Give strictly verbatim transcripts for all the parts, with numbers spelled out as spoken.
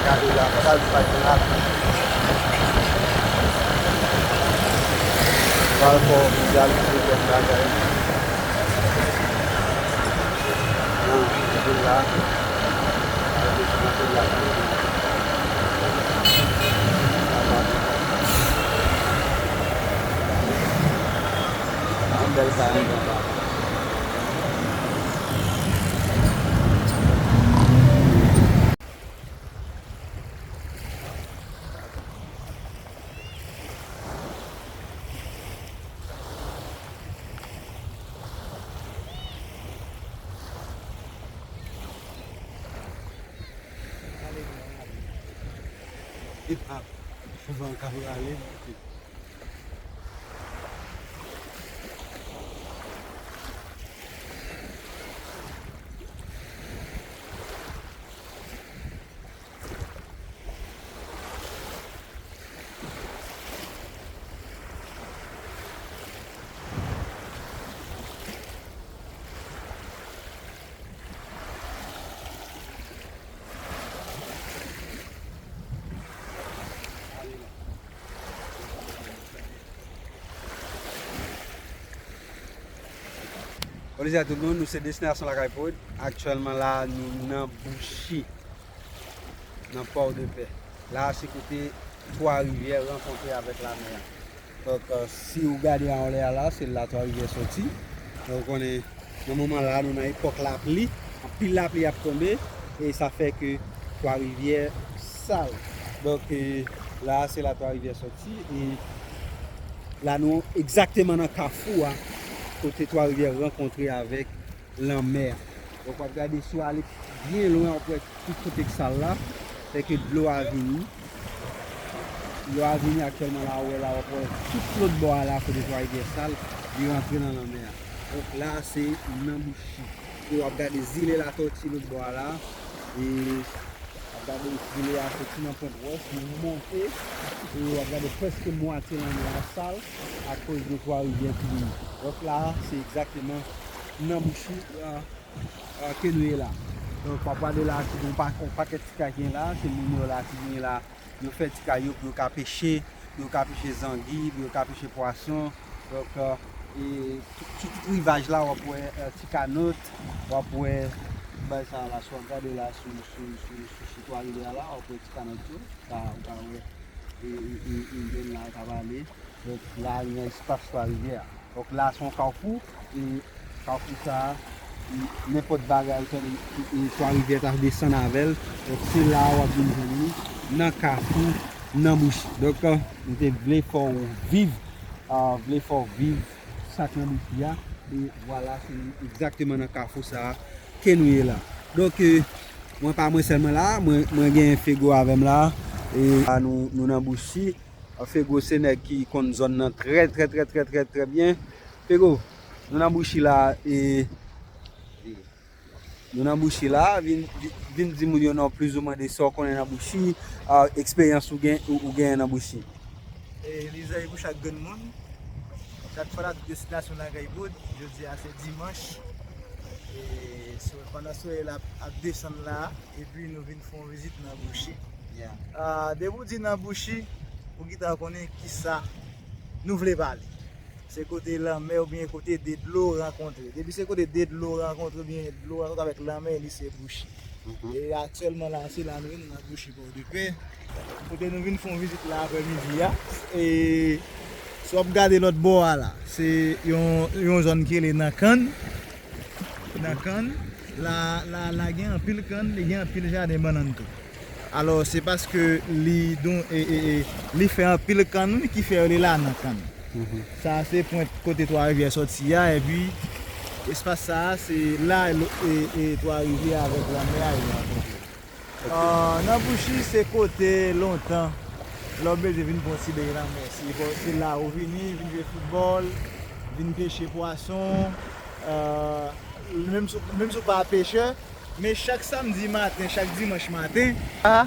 Gade la, sa l pa gen lapli. Pral fò mondyalize kèk bagay. Nan vil la. Nan vil la. Yon bèl kay, yon bèl kay. Epa, van k ap rale. Bonjou a tout moun, nou se Destinasyon Lakay Prod. Aktyèlman la, nou nan Bouchi, nan Pòdepè. La, se kote Twa Rivyè rankontre avèk lamè a. Donk, euh, si w gade anlè a la, se la Twa Rivyè soti. Donk, ou konnen, nan moman la, nou nan epòk lapli. Anpil lapli ap tonbe, e sa fè ke Twa Rivyè sal. Donk, euh, la, se la Twa Rivyè soti, e la, nou egzakteman nan kafou a, kote Twa Rivyè rankontre avèk lanmè a. Donk, w ap gade, si w ale byen lwen, w ap wè tout kote k sal la, se ke dlo a vini. Dlo a vini aktyèlman la, w wè la, w ap wè tout lòt bò a la, kote Twa Rivyè sal, li rantre nan lanmè a. Donk, la, se nan Bouchi. E w ap gade zile Latòti lòt bò a la. E w ap gade zile a soti nan Pwent Wòch, li monte. E w ap gade prèske mwatye lanmè a sal akoz de Twa Rivyè ki vini. Donk, la, se egzakteman nan Bouchi, a, a, ke nou ye la. Donk, w ap gade la, se yon pa-, yon pakèt ti kay ki gen la, se moun yo la ki gen la, yo fè ti kay yo pou yo ka peche, pou yo ka peche zangi, pou yo ka peche pwason. Donk, e, sou, sou tout rivaj la, w ap wè, e, ti kanot, w ap wè, bay sa la, si w ap gade la, sou, sou, sou, sou, sou Twa Rivyè a la, w ap wè ti kanot yo, sa, ou ka wè, e, e, e, e, jèn la, yo ka pale. Donk, la, gen espas Twa Rivyè a. Donk, la, se yon kafou. E kafou sa a, e nenpòt bagay, e, e, e Twa Rivyè ta desann avè l. Donk, se la a w ap vin jwenn li, nan kafou, nan Bouchi. Donk, e, m te vle fè w viv, e, vle fè w viv sa k nan Bouchi a. E vwala, se egzakteman nan kafou sa a ke nou ye la. Donk, e, mwen pa mwen sèlman la, mwen, mwen gen Fego avè m la. E la, nou, nou nan Bouchi. Fego se nèg ki konn zòn nan trè, trè, trè, trè, trè, trè byen. Fego, nou nan Bouchi la, e, nou nan Bouchi la, vin, vin, vin di moun yo non plizoumwen de sa w konnen nan Bouchi, a, eksperyans ou gen, ou, ou genyen nan Bouchi. E, lizay pou chak grenn moun. Chak fanatik Destinasyon Lakay Prod, jodi a se dimanch. E, so, pandan solèy la ap, ap desann la, epi nou vin fè yon vizit nan Bouchi. Yeah. A, depi w di nan Bouchi, ou gentan konnen kisa nou vle pale. Se kote lanmè oubyen kote de dlo rankontre. Depi se kote de dlo rankontre oubyen dlo rankontre avèk lanmè, li se Bouchi. Mhm. E aktyèlman la, se la nou ye, nou nan Bouchi Pòdepè. Kote nou vin fè yon vizit la aprèmidi a. E si w ap gade lòt bò a la, se yon, yon zòn ki rele Nan Kann. Nan Kann, la, la, la gen anpil kann, li gen anpil jaden bannann tou. Alò, se paske li don, e, e, e, li fè anpil kann, wi, ki fè yo rele la Nan Kann. Mhm. Sa a se pwent kote Twa Rivyè sòti a, epi espas sa a, se la, e, e, Twa Rivyè avèk lanmè a yo rankontre. Ok. Ah, nan Bouchi, se kote lontan, lè w bezwen vin pran ti beny lanmè. Se, se la ou vini, vin jwe foutbòl, vin peche pwason. Ah, menm si, menm si w pa pechè, men chak samdi maten, chak dimanch maten, a,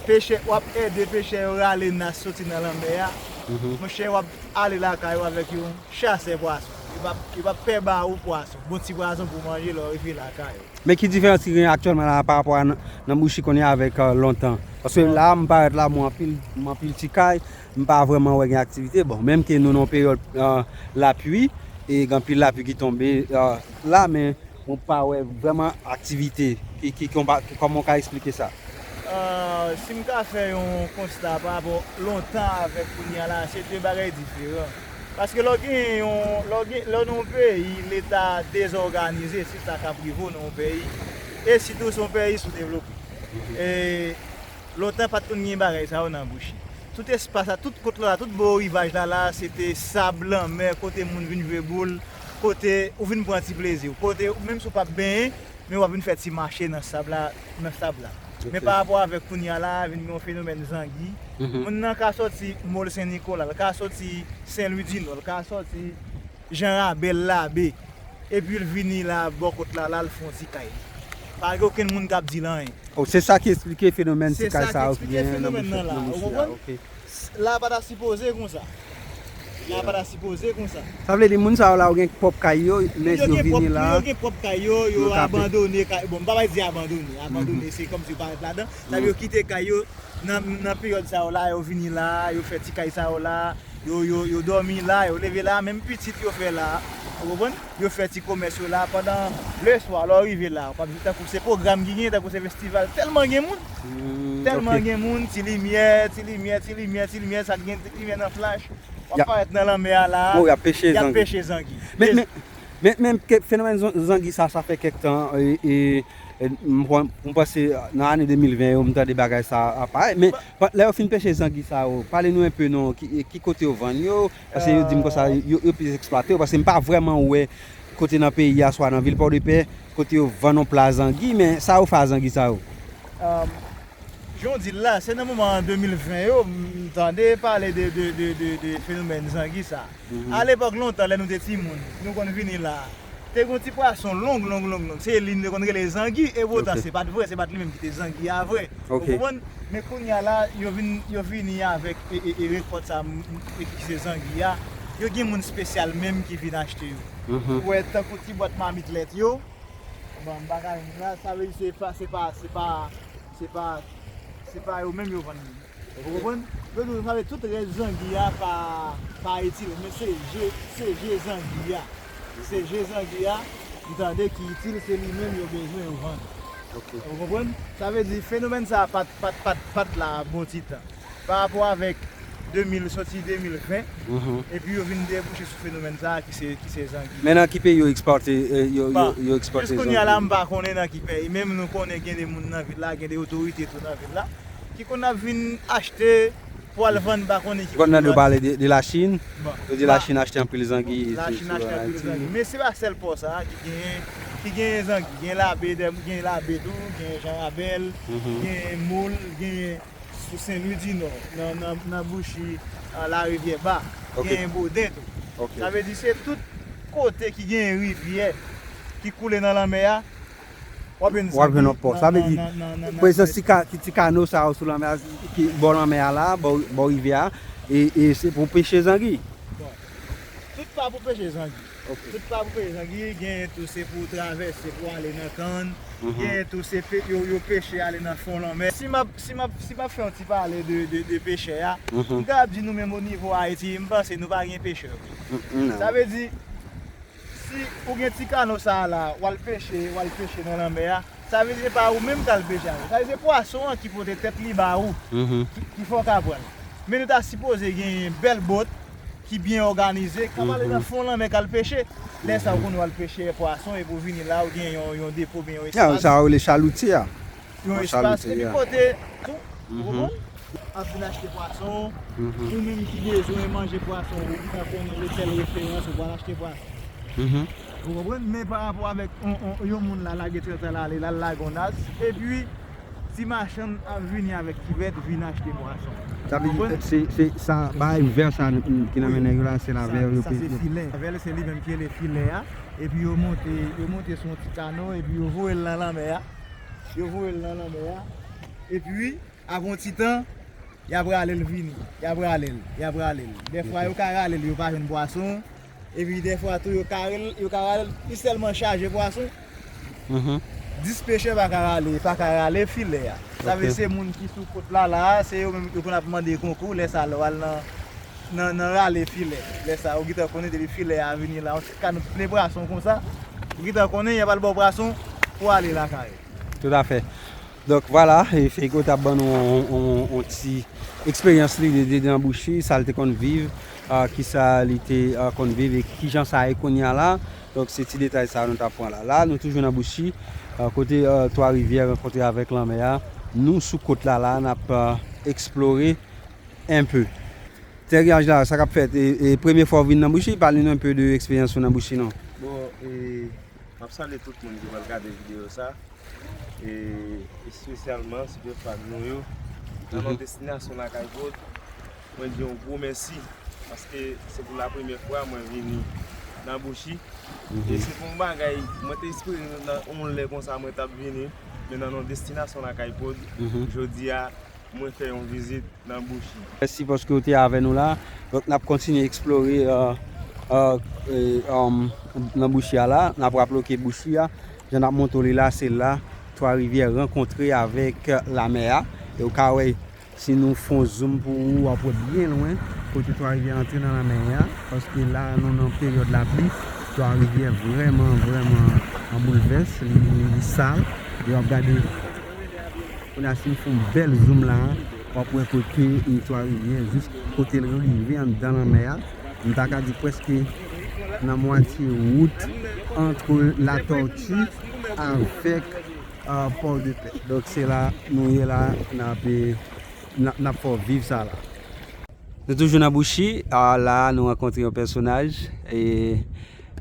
pechè, w ap ede pechè yo rale nas soti nan lanmè a. Mhm. Monchè, w ap ale lakay ou avèk yon chasè pwason. Yo p ap, yo p ap pè ba ou pwason. Bon ti pwason pou w manje lè w rive lakay ou. Men ki diferans ki gen aktyèlman la pa rapò a nan, nan Bouchi kounye a avèk, euh, lontan? Paske la, m parèt la, m wè anpil, m wè anpil ti kay, m pa vrèman wè gen aktivite. Bon, menm ke nou nan yon peryòd, euh, lapli, e gen anpil lapli ki tonbe, euh, la, men mwen pa wè vrèman aktivite. Ki, ki, ki, kòman w ka eksplike sa? Ah, si m ka fè yon konsta pa rapò lontan avèk kounye a la, se de bagay diferan. Paske lè w gen yon, lè w gen, lè w nan yon peyi, leta dezòganize, se sa k ap rive w nan yon peyi. E sitou se yon peyi soudevlope. E lontan pa t konn gen bagay sa yo nan Bouchi. Tout espas la, tout kot la, tout bò rivaj la, la, se te sab, lanmè, kote moun vin jwe boul, kote ou vin pran ti plezi w, kote menm si w p ap benyen, men w ap vin fè ti mache nan sab la, nan sab la. Men pa rapò avèk kounye a la, vin gen yon fenomèn zangi. Moun nan ka sòti Mòl Sen Nikola, l ka sòti Sen Lwi di Nò, l ka sòti Jan Rabèl Labe, epi l vini la bò kot la, la l fè yon ti kay. Pa gen okenn moun k ap di l anyen. Oh, se sa ki eksplike fenomèn ti kay sa yo ki genyen nan Bouch Teknoloji a. Se sa ki eksplike fenomèn nan la. Ou konprann? La pa ta sipoze konsa. La pa ta sipoze konsa. Sa vle di moun sa yo la yo gen pwòp kay yo, men yo vini la. Yo gen pwòp kay yo, yo abandone kay. Bon, m pa bay di abandone. Abandone, se kòmsi yo pa ret ladan. Sa yo kite kay yo nan, nan peryòd sa yo la, yo vini la, yo fè ti kay sa yo la, yo, yo, yo dòmi la, yo leve la, menm pitit yo fè la. Ou konprann? Yo fè ti komès yo la pandan leswa, lè w rive la, w ap di tankou se pwogram ki gen, tankou se festival, tèlman gen moun. Tèlman gen moun, ti limyè, ti limyè, ti limyè, ti limyè, sa k gen ti limyè nan flach. W ap parèt nan lanmè a la, y ap peche zangi. Men, men, men, men ke fenomèn zan- zangi sa, sa fè kèk tan, e, e, e, m, m panse nan ane de mil ven yo, m tande bagay sa ap parèt. Men, pa- lè yo fin peche zangi sa yo, pale nou enpe non, ki, e, ki kote yo vann yo, paske yo di m konsa, yo, yo plis eksplwate yo, paske m pa vrèman wè kote nan peyi a, swa nan vil Pòdepè, kote yo vann yon pla zangi, men sa yo fè a zangi sa yo? Jan w di l la, se nan moman an de mil ven yo, m tande pale de, de, de, de, de fenomèn zangi sa. Alepòk lontan, lè nou te timoun, nou konn vini la. Te gen yon ti pwason long, long, long, long. Se li nou te konn rele zangi, e poutan, se pa t vre, se pa t li menm ki te zangi a vre. Ou konprann? Men kounye a la, yo vin, yo vini avèk, e, e, e rekòt sa, m, m, e ki se zangi a. Yo gen moun espesyal menm ki vin achte yo. Ou wè, tankou ti bwat mamit lèt yo, bon, m pa ka menm la, sa vle di se pa, se pa, se pa, se pa, se pa yo menm yo vann li. Ou konprann? Yo di w sa vle tout rès zangi a pa, pa itil, men se je, se je zangi a. Se je zangi a, m tande ki itil, se li menm yo bezwen yo vann. Ou konprann? Sa vle di fenomèn sa a pa t, pa t, pa t, pa t la bon ti tan. Pa rapò avèk de mil, soti de mil ven, epi yo vin debouche sou fenomèn sa a ki se, ki se zangi. Men nan ki peyi yo ekspòte, e, yo, yo, yo ekspòte zangi? Jis kounye a la, m pa konnen nan ki peyi. Menm nou konnen gen de moun nan vil la, gen de otorite tou nan vil la, ki konn ap vin achte pou al vann, m pa konnen ki kote. Ou konn tande yo pale de, de Lachin? Yo di Lachin achte anpil zangi tou sou Ayiti. Lachin achte anpil zangi. Men se pa sèl pò sa a ki genyen, ki genyen zangi. Gen Labe, gen Labe tou, gen Jan Rabèl, gen Mòl, gen sou Sen Lwi di Nò, nan, nan, nan Bouchi, a, Larivyè Ba, gen Boden tou. Sa vle di se tout kote ki gen rivyè ki koule nan lanmè a, w ap jwenn zangi. W ap jwenn yon pò. Sa vle di, prezans ti ka-, ti, ti kano sa yo sou lanmè a, ki bò lanmè a la, bò, bò rivyè a, e, e se pou peche zangi. Bon. Tout pa pou peche zangi. Tout pa pou peche zangi, genyen tou se pou travèse, pou ale nan kann. Genyen tou se pe-, yo, yo peche ale nan fon lanmè. Si m ap, si m ap, si m ap fè yon ti pale de, de, de pechè a, m kapab di nou menm o nivo Ayiti, m panse nou pa gen pechè. Sa vle di, si ou gen ti kano sa a la, w al peche, w al peche nan lanmè a, sa vle di se pa ou menm k al peche avè l. Sa vle di se pwason an ki pote tèt li ba ou, ki, ki fè w ka pran l. Men nou ta sipoze gen bèl bòt ki byen òganize, k ap ale nan fon lanmè k al peche. Lè sa a, ou konn w al peche pwason, epi w vini la, ou gen yon, yon depo, oubyen yon espas. Sa yo rele chaloutye a. Yon espas, epi kote tou, ou konprann? Ap vin achte pwason, ou menm ki bezwen manje pwason, ou gentan konnen lotèl referans, ou pral achte pwason. Ou konprann? Men pa rapò avèk on, on, yon moun la lage trèt al ale, l al lage on nas, epi ti machann ap vini avèk kivèt, vin achte pwason. Sa vle di, se, se sa, bagay vè sa ki nan men nèg yo la, se lavè yo. Sa, se filè. Lavè se li menm ki rele filè a. Epi yo monte, yo monte sou yon ti kano, epi yo voye l nan lanmè a. Yo voye l nan lanmè a. Epi, apre yon ti tan, y ap rale l vini. Y ap rale l, y ap rale l. Dèfwa, yo ka rale l, yo pa jwenn pwason. Epi dèfwa tou, yo ka rel-, yo ka rale, li sèlman chaje pwason. Mhm. Dis pechè pa ka rale, pa ka rale filè a. Sa vle Ok. Se moun ki sou kot la, la, se yo menm yo konn ap mande konkou, lè sa lè w al nan, nan, nan rale filè. Lè sa, ou gentan konnen depi filè a vini la, yon ti kanot plen pwason konsa, ou gentan konnen y ap al ba w pwason pou ale lakay ou. Toutafè. Donk, vwala, e Fego t ap ban nou yon, yon, yon ti eksperyans li de, de, de nan Bouchi, sa l te konn viv, ah, kisa li te, ah, konn viv e kijan sa ye kounye a la. Donk, se ti detay sa nou t ap pran la. La, nou toujou nan Bouchi, ah, kote, ah, Twa Rivyè rankontre avèk lanmè a. Nou sou kot la, la, n ap, ah, eksplore enpe. Tè Giyaj la, sa k ap fèt? E, e premye fwa w vin nan Bouchi? Pale nou enpe de eksperyans ou nan Bouchi, non? Bon, e, m ap salye tout moun ki pral gade videyo sa. E espesyalman sipè fan nou yo. Nan non Mhm. destinasyon lakay Pod, mwen di yon gwo mèsi. Paske se pou la premyè fwa mwen vini nan Bouchi. E Mhm. se pou yon bagay, mwen te espere nan yon lè konsa mwen t ap vini. Men nan non destinasyon lakay Pod, Mhm. jodi a, mwen fè yon vizit nan Bouchi. Mèsi paske w te avè nou la. Donk, n ap kontinye eksplore, euh, euh, euh, um, nan Bouchi a la. N ap raple w ke Bouchi a, jan n ap montre w li la, se la Twa Rivyè rankontre avèk, euh, lanmè a. E w ka wè, si nou fè yon zoom pou ou, w ap wè byen lwen kote Twa Rivyè antre nan lanmè a. Paske la, nou nan peryòd lapli. Twa Rivyè vrèman, vrèman an boulvès. Li, li, li sal. E w ap gade Kounye a, si n fè yon bèl zoom la, w ap wè kote Twa Rivyè, jis kote l rive anndan lanmè a. M ta ka di prèske nan mwatye wout ant Latòti avèk, euh, Pòdepè. Donk, se la nou ye la, n ap, n ap, n ap fè w viv sa la. Nou toujou nan Bouchi, ah, la nou rankontre yon pèsonaj. E,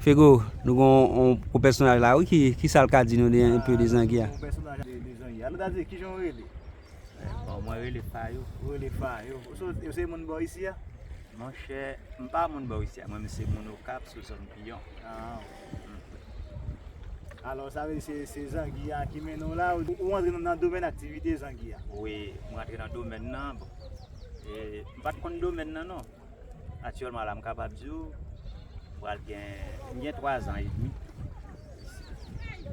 Fego, nou gon yon, yon pèsonaj la, wi, ki, ki sa l ka di nou de, enpe de zangi a? Yon pèsonaj de, de zangi a. Alò, ta di, kijan w rele? Bon, mwen rele Fayou. Ou rele Fayou. Ou se, ou se moun bò isi a? Monchè, m pa moun bò isi a. Mwen, m se moun Okap, sou zòn Piyon. Ah. Alò, sa vle di se, se zangi a ki mennen w la, ou, ou antre nan, nan domèn aktivite zangi a? Wi, mwen antre nan domèn nan, bon. E, m pa t konn domèn nan, non. Aktyèlman la, m kapab di w, m pral gen, m gen twa zan edmi.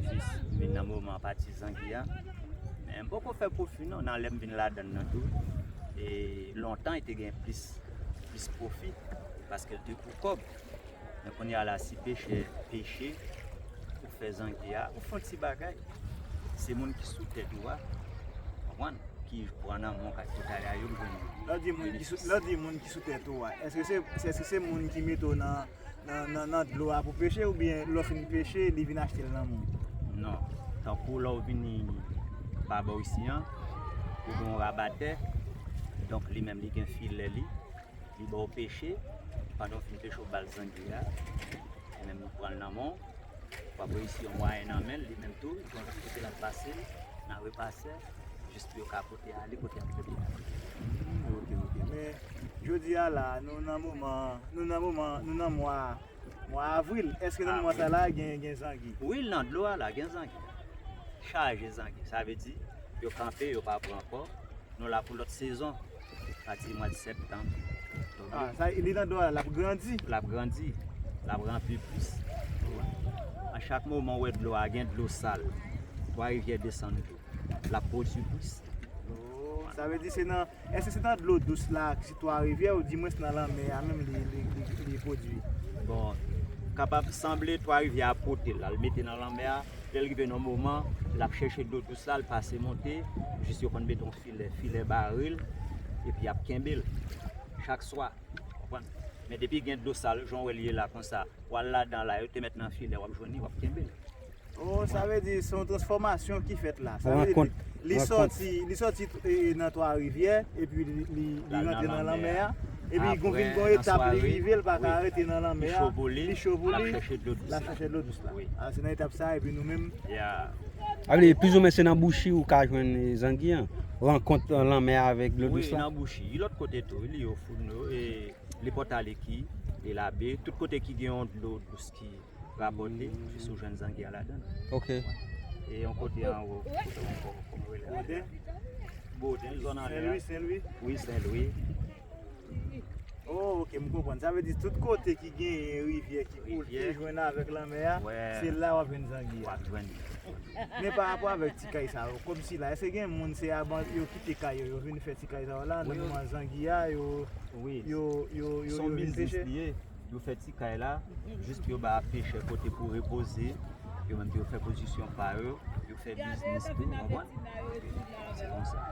Jis vin nan moman pati zangi a. Men m poko fè pwofi, non, nan lè m vin ladann nan tou. E lontan, e te gen plis, plis pwofi, paske l te pou kòb. Men kounye a la, si pechè peche, ou fè zangi a, ou fè yon ti bagay. Se moun ki sou tèt ou a, konprann, ki pran nan men w, ka, ki ta la yo, m jwenn yo. Lè w di moun ki sou, lè w di moun ki sou tèt ou a, èske se, èske se moun ki mete w nan, nan, nan, nan dlo a pou peche, oubyen lè w fin peche, li vin achte l nan men w? Non. Tankou lè w vini pa bò isi an, ou gen yon rabatè, donk li menm li gen filè li, li ba w peche, pandan w fin peche w ba l zangi a, li menm li pran l nan men w, w ap reyisi yon mwayen nan men l, li menm tou, li konn kote l ap pase l, nan repase, jis pou yo ka pote ale kote y ap pote ale. Hmm, ok, ok. Men, jodi a la, nou nan moman, nou nan moman, nou nan mwa, mwa avril. Èske nan moman sa la, gen, gen zangi? Wi, nan dlo a la, gen zangi. Chaje zangi. Sa vle di, yo kanpe, yo pa pran ankò. Nou la pou lòt sezon. Pati mwa de septanm, oktòb. Ah, sa, li nan dlo a, l ap grandi. L ap grandi. L ap ranpli plis. An chak moman, ou wè dlo a, gen dlo sal. Twa Rivyè desann dlo. L ap pwodui plis. Oh, sa vle di se nan, èske se nan dlo dous la, ki se Twa Rivyè, oudimwens nan lanmè a menm li, li, li, li pwodui? Bon, kapab sanble Twa Rivyè ap pote l, al mete nan lanmè a, lè l rive nan moman, l ap chèche dlo dous la, l pase monte, jis yo konn mete yon filè, filè bare l, epi y ap kenbe l chak swa, konprann? Men depi gen dlo sal, jan w wè l ye la konsa, w al ladan la, yo te mèt nan filè, w ap jwenn li, w ap kenbe l. Oh, sa vle di se yon transfòmasyon ki fèt la. Sa vle di li sòti, li sòti, e, nan Twa Rivyè, epi li, li, li rantre nan lanmè a. Epi gon vin gon etap li rive, l pa ka rete nan lanmè a. Li cho pou li, l ap chèche dlo dous la. Ah, se nan etap sa, epi nou menm. Sa vle di, plizoumwen se nan Bouchi ou ka jwenn, e, zangi an. Rankont, e, lanmè a avèk dlo dous la. Wi, nan Bouchi. Lòt kote tou, li yo Foun yo, e, Lipòtaliki, e Labe, tout kote ki gen yon dlo dous ki rapòte, jis ou jwenn zangi a ladan l. Ok. E yon kote anwo, kote ankò, kòman yo rele a? Boden. Boden, zòn anlè a. Senlwi, Senlwi? Wi, Senlwi. Oh, ok, m konprann. Sa vle di tout kote ki genyen rivyè ki koule, ki jwenn avèk lanmè a, se la w ap jwenn zangi a. W ap jwenn. Men pa rapò avèk ti kay sa yo, kòmsi la, èske gen moun se aban yo kite kay yo, yo vin fè ti kay sa yo la, nan moman zangi a, yo, yo, yo, yo, yo vin peche? Yo fè ti kay la, jis pou yo ba pechè kote pou repoze, yo menm pou yo fè pozisyon pa yo, yo fè biznis tou, w konprann? Se konsa.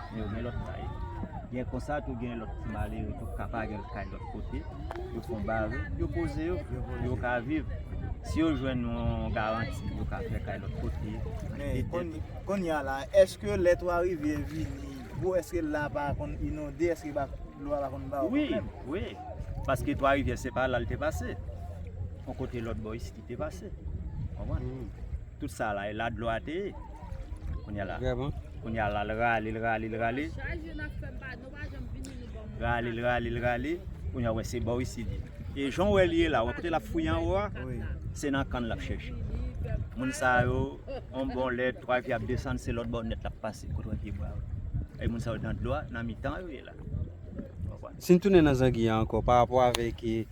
Men yo gen lòt kay. Gen konsa tou, gen lòt ti malere tou k ka pa gen kay lòt kote. Yo fè yon bare, yo poze yo, yo ka viv. Si yo jwenn yon garanti, yo ka fè kay lòt kote, achte tèt. Men kounye a la, èske lè Twa Rivyè vini, gwo, èske la pa konn inonde, èske pa, dlo a pa konn ba yo pwoblèm? Wi, wi. Paske Twa Rivyè se pa la l te pase. Yon kote lòt bò isit li te pase. Konprann? Tout sa la, e la dlo a te ye. Kounye a la. Vrèman? Kounye a la, l rale, l rale, l rale. Rale, l rale, l rale. Kounye a, wè, se bò isit li. E jan w wè li ye la, wè kote l ap fouye anwo a, se nan kann l ap chèche. Moun sa yo, yon bon lè, Twa Rivyè ap desann, se lòt bò nèt l ap pase, kote w wè pye bwa yo. E moun sa yo nan dlo a, nan mitan yo ye la. Si n tounen nan zangi a ankò, pa rapò avèk, eh,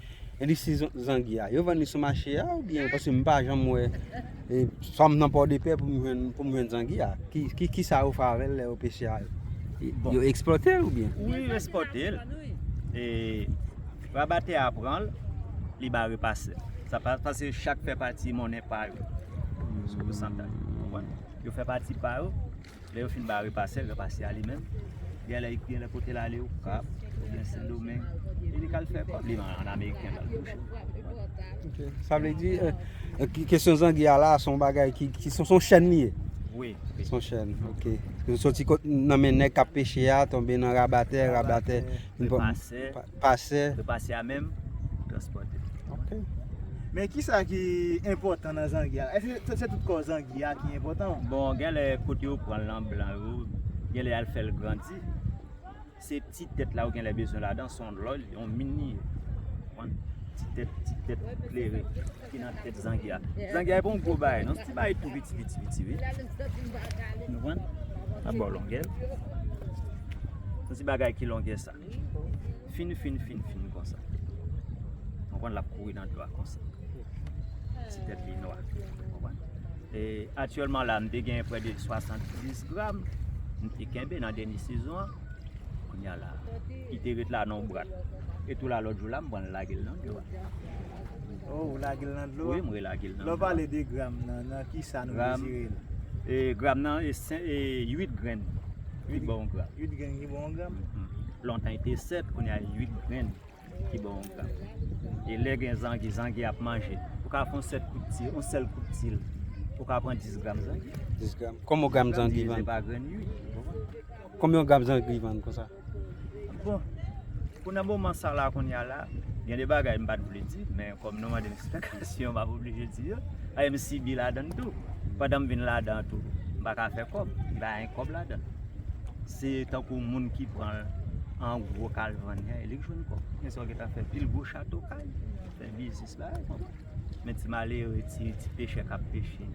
endistri zan-, zangi a, yo vann li sou mache a oubyen, paske m pa janm wè, eh, swa m nan Pòdepè pou m jwenn, pou m jwenn zangi a. Ki, ki, kisa yo fè avè l lè yo peche a? Yo eksplòte l oubyen? Wi, yo eksplòte l. E rabatè a pran l, li ba repasè. Sa pa, paske chak fè pati monnen pa yo. Sou pousantaj, ou konprann? Yo fè pati pa yo. Lè yo fin ba repasè, repasè a li menm, genlè, genlè kote l ale, Okap, oubyen Sendomeng, e li k al fè kòb li an ameriken l al touche. Ok. Sa vle di, eh, eh, ki-, kesyon zangi a la, se yon bagay ki, ki se, se yon chèn li ye? Wi, wi. Se yon chèn, ok. Yo soti kot, nan men nèg k ap peche a, tonbe nan rabatè, rabatè, vin pa-, repasè, pa-, pasè. Repasè a menm, transpòte. Ok. Men kisa ki enpòtan nan zangi a? Èske se, se tout kò zangi a ki enpòtan? Bon, genlè kote yo pran l nan blan yo, genlè y al fè l grandi. Se ti tèt la ou genlè bezwen ladan, se yon lòl, yon min li ye. Konprann? Ti tèt, ti tèt klere ki nan tèt zangi a. Zangi a e pa yon gwo bagay, non, se ti bagay tou piti, piti, piti, wi. Nou konprann? Nan bò longè l. Se ti bagay ki longè sa. Fin, fin, fin, fin konsa. Ou konn l ap kouri nan dlo a konsa. Ti tèt li nwa. Ou konprann? E aktyèlman la, m te gen prè de swasanndis gram. M te kenbe nan dènye sezon an. Kounye a la, ki te ret la nan yon bwat. E tou la lòt jou la, m pran l lage l nan dlo a. Oh, ou lage l nan dlo a? Wi, m relage l nan dlo a. Lè w pale de gram nan, nan kisa nou mezire l? E gram nan, e sen-, e uit grenn ki ba w yon gram. Uit grenn ki ba w yon gram? Mhm. Lontan, li te sèt, kounye a, uit grenn ki ba w yon gram. E lè gen zangi, zangi ap manje. Ou ka fè yon sèl kout ti, yon sèl kout til. Ou ka pran dis gram zangi. Dis gram. Kòman yon gram zangi vann? Divize pa grenn uit. Konbyen yon gram zangi vann konsa? Bon, pou nan moman sa la kounye a la, gen de bagay m pa t vle di, men kòm nou mande m eksplikasyon, m ap oblije di yo. A, m sibi ladan l tou. Pandan m vin ladan an tou, m pa ka fè kòb, m pa gen kòb ladan l. Se tankou moun ki pran l an gwo k al vann, e li k jwenn kòb. Gen sa w gentan fè pil gwo chato kay, fè biznis bagay, konprann? Men ti malere, ti, ti pechè k ap peche,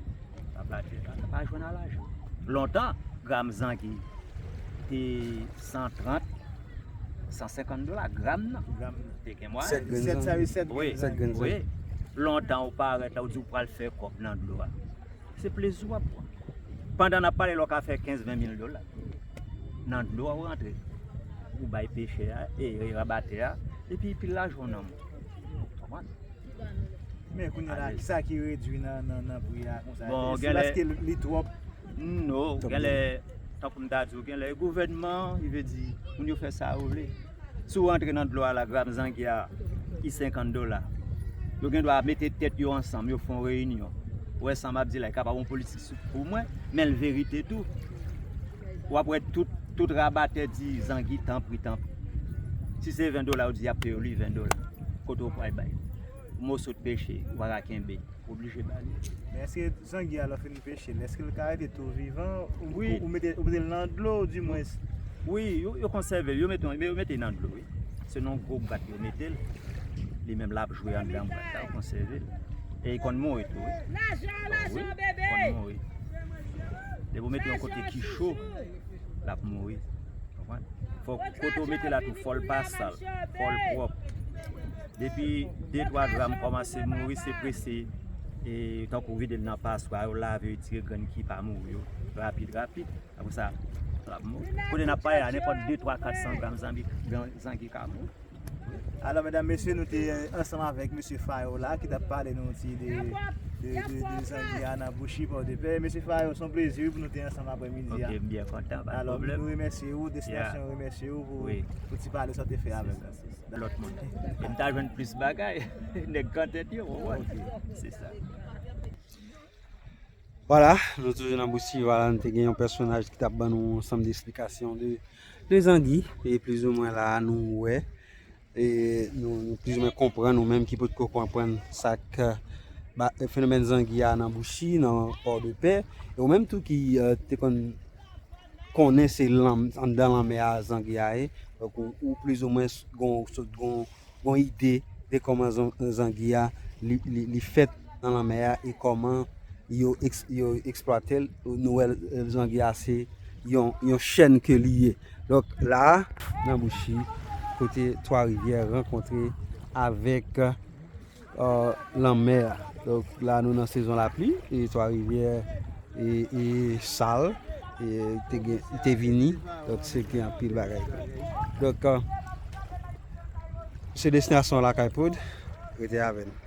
rabatè, pa, pa jwenn a lajan. Lontan, gram zangi te san trant, san senkant dola gram nan. Gram nan. Te gen mwayen. Sèt grenn zangi. Sèt, sa vle sèt grenn zangi. Wi, wi. Lontan ou parèt la, ou di ou pral fè kòb nan dlo a. Se plezi w ap pran. Pandan n ap pale la, w ka fè kenz, ven mil dola. Nan dlo a ou rantre. Ou bay pechè a, e, e rabatè a, epi pil lajan w nan men w. Konprann? Men kounye a la, kisa ki redwi nan, nan, nan pri a konsa? Bon, se paske li twòp? Non, genlè, tankou m ta di w, genlè gouvènman, li vle di, moun yo fè sa yo vle. Si w rantre nan dlo a la, gram zangi a, ki senkant dola, yo gen dwa mete tèt yo ansanm, yo fè yon reyinyon. Ou wè sa m ap di la, li kapab yon politik sou, pou mwen, men l verite tou. W ap wè tout, tout rabatè di zangi, tanpri, tanpri. Si se ven dola, ou di y ap peye w li ven dola. Kote w pral bay? Moso de peche, ou pa ka kenbe. Oblije ba li. Men èske zangi a, lè w fin peche l, èske l ka rete tou vivan? Ou, wi, ou, ou mete, ou mete l nan dlo, dimwens? Wi, yo, yo konsève l, yo mete, yo mete l nan dlo, wi. Se nan yon gwo bwat yo mete l. Li menm l ap jwe anndan bwat la, yo konsève l. E li konn mouri tou, wi. Wi, li konn mouri. Depi w mete yon kote ki cho, l ap mouri. Fòk kote w mete la tou, fò l pa sal, fò l pwòp. Depi de twa gram kòmanse mouri, se prese, e tankou vide l nan paswa, yo lave, yo tire grenn ki pa mouri yo, rapid, rapid. Apre sa, l ap mouri. Kote n ap pale la, nenpòt de, twa, kat san gram zangi, gran- zangi ka mouri. Alò, medam, mesye, nou te ansanm avèk mesye Fayo la, ki t ap pale nou ti de, de, de, de zangi a nan Bouchi, Pòdepè. Mesye Fayo, se yon plezi wi pou nou te ansanm aprèmidi a. Ok, m byen kontan, pa de Alò, pwoblèm. Nou remèsye ou, destinasyon remèsye ou pou, Wi. Pou ti pale sa w te fè avèk nou. Lòt moun. E m ta jwenn plis bagay. Nèg grantèt yo, w konprann? Ok. Se sa. Vwala, nou toujou nan Bouchi, vwala, nou te gen yon pèsonaj ki t ap ban nou yon ansanm de esplikasyon de, de zangi, e plizoumwen la a nou wè, e nou, nou plizoumwen konprann, ou menm ki potko konprann sa k, ba, fenomèn zangi a nan Bouchi, nan Pòdepè, e ou menm tou ki, eh, te konn konnen se lan-, anndan lanmè a zangi a ye, donk ou, ou plizoumwen s-, gon, sot gon, gon ide de kòman zan-, zangi a li, li, li fèt nan lanmè a e kòman yo, eks-, yo eksplwate l. Nou wè, eh, zangi a se yon, yon chèn ke li ye. Donk la, nan Bouchi, kote Twa Rivyè rankontre avèk, eh, lanmè a. Donk la, nou nan sezon lapli, e Twa Rivyè e, e sal, e te gen, te vini, donk se gen anpil bagay. Donk, eh, se destinasyon Lakay Pod, rete avè n.